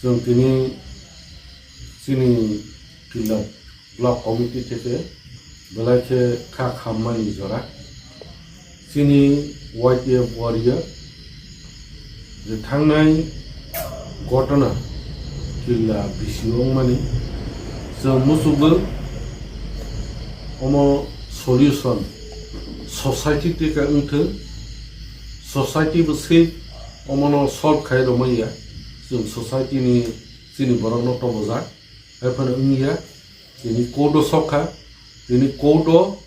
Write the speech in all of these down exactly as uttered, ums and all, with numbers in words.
Chwng tini chini Killa Block Committee theke belai khe kha khammani jora. Chini Y T F warrior je thangnai gotona Killa bisio wngmani chwng muchukgo omo solution society teka wngthwng, society bo se omono solve khai romaya, chwng society ni chini borokno tobojak, hai phano wngya, tini court o sokha, tini court o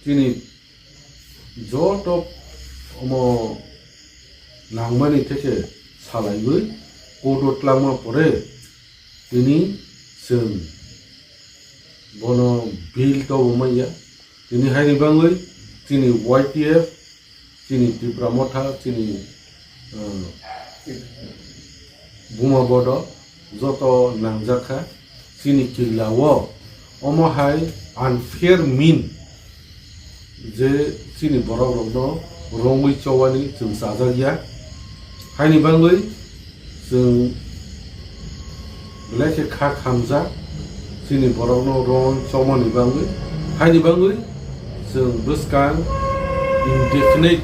tini joto omo nangmani theke salaiwi court o twlangma pore tini chwng bono bail tobo manya. Tini haini bangwi chini Y T F, chini Tipra Motha, chini, uh, Buma Bodo joto nangjakha chini Killa o. Omo hai unfair mean je chini borok rokno rongwi chowani chwng chajak ya. Haini bangwi chwng belai khe kha khamjak chini borokno rong chomani bangwi. Haini bangwi chwng bwskang indefinite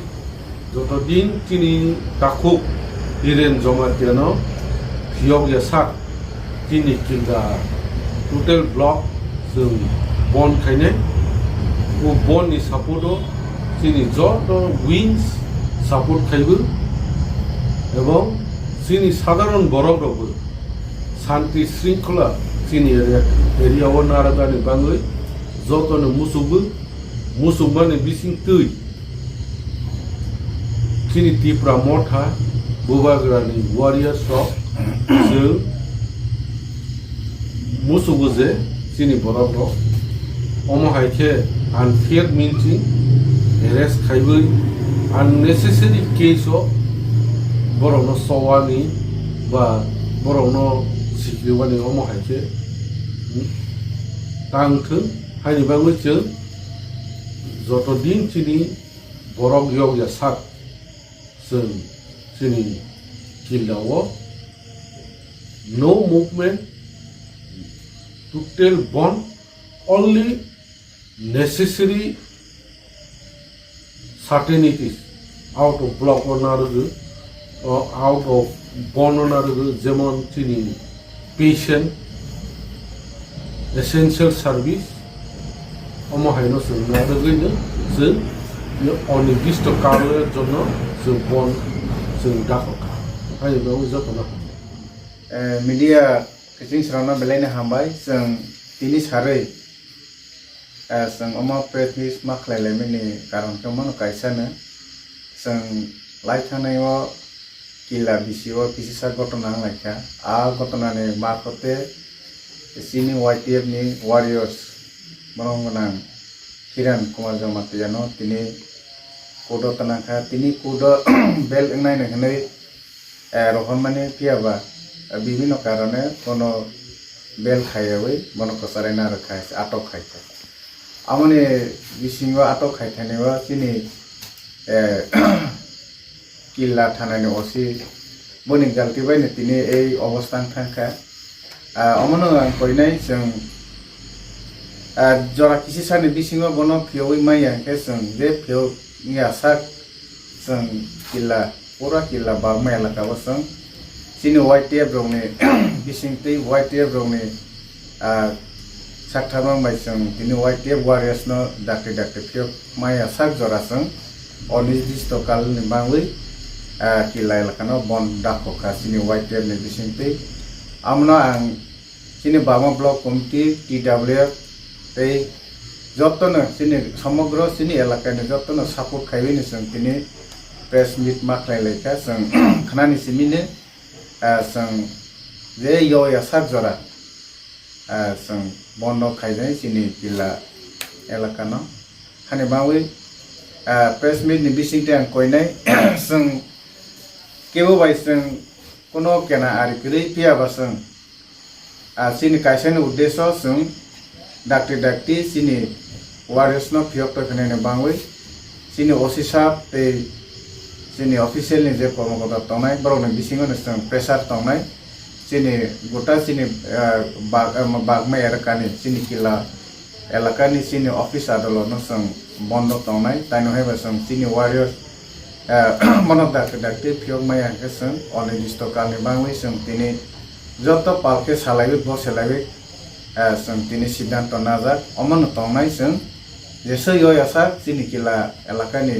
joto din chini takhuk Hiren Jamatia no phiyok ya sak chini Killa total block chwng bon khainai. O bon ni support o chini joto wings support khaibo, ebong chini sadharon borok rokbo shanti shringkhola chini area, area o narwknani bangwi jotono muchukgo, muchukmani bisingtwi chini Tipra Motha Bubagrani warriors rok chwng muchukgo je chini borok rok omo hai khe unfair means chwng arrest khaiwi unnecessary case o borokno chowani ba borokno sikriwani omo hai khe tang thwng. Haini bagwi chwng joto din chini borok yok ya sak chwng chini Killa o no movement, total bon, only necessary certainties out of block o narwgo, o out of bon o narwgo, jemon chini patient, essential service, omo haino chwng narwgwino chwng ye onirdisto karoner jonno chwng bon chwng dakho kha. Haino jotono hambai. Eh, media kiching srokno belai no hambai, chwng tini sarwi, eh, chwng omo press meet ma khlai laimani karon khe omo no kaisa no. Chwng lai thangnai o Killa bisio kisisa gotona wng lai kha. A gotona ni marphote chini Y T F ni warriors borok gwnang Kiran Kumar Jamatia no tini court o twnang kha. Tini court o bail wngnai no hinwi, eh, rohormani phiya ba, eh, bibhinno karone bono bail khaiyawi bono kwcharaina rwkha, atok khai kha. Amoni bisingo atok khai thani o chini, eh, Killa thanani O C boni galti bai no tini ei obostha wng thang kha. Ah, omono ang koinai chwng, ah, jora kisisani bisingo bono phiyogwi manya hwnkhe chwng je phiyok ya sak chwng Killa, pura Killa Bagma elaka o chwng chini Y T F rokni bisingtwi Y T F rokni, ah, saktharma bai chwng tini Y T F warriors no dakti dakti phiyok maya sak jora chwng onirdisto kalni bangwi, ah, Killa elakano bon dakho kha chini Y T F ni bisingtwi. Amno ang chini Bagma Block Committee, T W F tei jotono chini somogro chini elakani jotono support khaiwi ni chwng tini press meet ma khlai lai kha. Chwng khnani simi ni, ah, chwng je yo ya sak jora, ah, chwng bondo khaijai chini Killa elakano. Hani bagwi, ah, press meet ni bisingtwi ang koinai chwng kebo bai chwng kuno kena ari kwrwi phiya ba chwng, ah, chini kaisa ni uddesho chwng dakti dakti chini warriors no phiyok tongkha nini bagwi chini O C sir tei chini official ni je kormokota tongnai borok ni bisingo ni chwng pressure tongnai. Chini gota chini, ah, bag-, ah, bagma erakani chini kila elakani chini office adolotno chwng bondo tongnai, taino haiba chwng chini warrior, ah, bono dakti dakti phiyok maya hwnkhe chwng onidisto kalni bangwi chwng tini joto pal khe salaiwi bo selaiwi, ah, chwng tini siddhanto najak. Omono tongnai chwng jesoi yoi asak chini kila elakani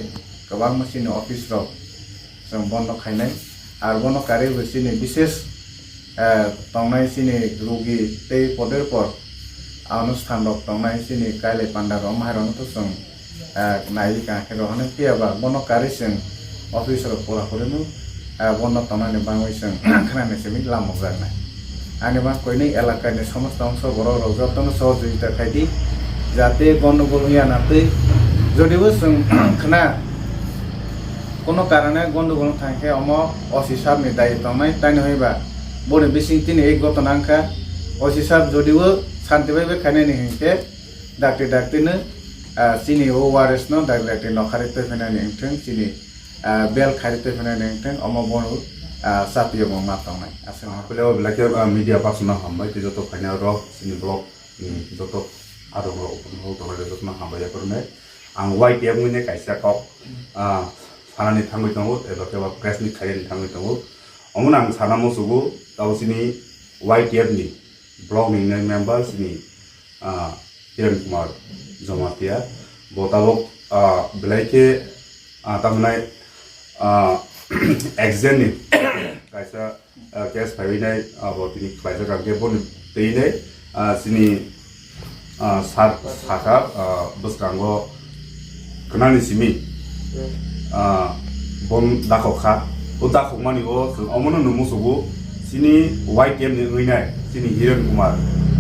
kwbangma chini office rok chwng bondo khainai. Ar bono karwi bo chini bises, eh, tongnai chini rugi tei poder por anusthan rok tongnai chini kailai panda rok maharok no to chwng, eh, naiwi kaham khe rohornai phiya ba bono karwi chwng office rok pura puri no, eh, bondo tongnani bangwi chwng khnani simi lamukjaknai. Ani bang koinwi elakani somosto ongso borok rok jotono sohojogita khaidi, jate gondogol wngya na twi. Jodibo chwng khna kono karone gondogol wng thang khe omo O C sir ni dayi tongnai, taino haiba boni bising tini ek gotona wngkha. O C sir jodibo santi bai bai khainani hinkhe dakti dakti no, ah, chini o waris no dakti dakti nokharwi twi phainani wngthwng chini ah, bel khairi twi hwnwi neng theng, omo bono, ah, chapio bo ma tongnai. Aswk. Ah, pele o belai khe, ah, media person no hambai tei joto phainai rok chini vlog, mm, joto adong rok, rok tongnai joto no hambai ya kwrwnai. Ang Y T F ni kaisa kok, ah, sanani thangwi tongo, eba khe ba press meet khaiyani thangwi tongo. Omo no ang sana musugo, tabo chini Y T F ni block ni member chini, ah, Kiran Kumar Jamatia. Bo tabok, ah, belai khe, ah, tamnai, ah, accident ni kaisa, ah, case phaiwi nai, ah, bo tini khlaijak ang khe boni twi nai, ah, chini, ah, sar saka, ah, bwskango kwnani simi, ah, bon dakhok kha. O dakhokmani o chwng omono nung musugo chini Y T F ni wngwi nai chini Hiren Kumar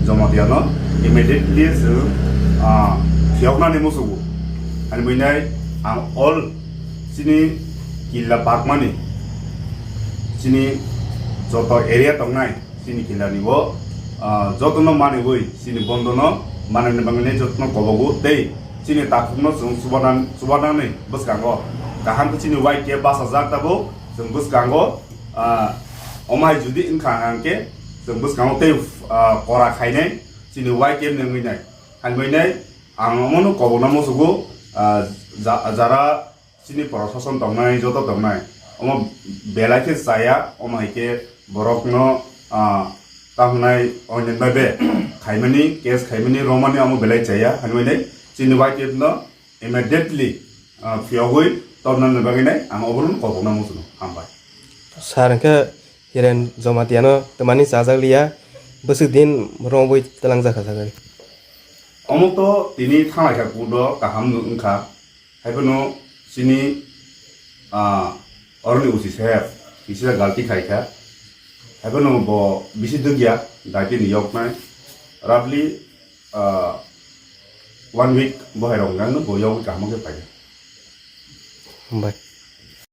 Jamatia no immediately chwng, ah, phiyoknani musugo. Ani bwinai ang all chini killa bakmani chini joto area tongnai chini killani bo, ah, jotono manigwi chini bondono manani bangwi jotono kobogo tei chini takhukno chwng chubanan-, chubanani bwskango kaham khe chini Y T F bachajak tabuk chwng bwskango, ah, omai judi wngkha hwnkhe chwng bwskango tei, ah, kora khainai chini Y T F ni wngwi nai. Hambai nai ang omono kobokna musugo, ah, ja-, jara chini prosason tongnai, joto tongnai, omo belai khe chaya, omo hai khe borokno, ah, tahonai oinenbai be khaimani, case khaimani, romani omo belai chaya, hanwi nai chini Y T F no immediately, ah, phiyogwi tobnani bagwi nai ang obono kobokna musugo. Hambai. Sir, hwnkhe Hiren Jamatiano twmani chajak liya, bwswk din romwi twlangjak kha, sakni. Omo to tini thanglai kha, kudo kaham no wngkha. Haiphano chini, ah, oroni usi saheb kisa galti khai kha. Haiphano bo bisi dugya, daitini yoknai. Roughly, ah, one week bohai rok nang no bo yogwi kaham khe phai kha. Hambai.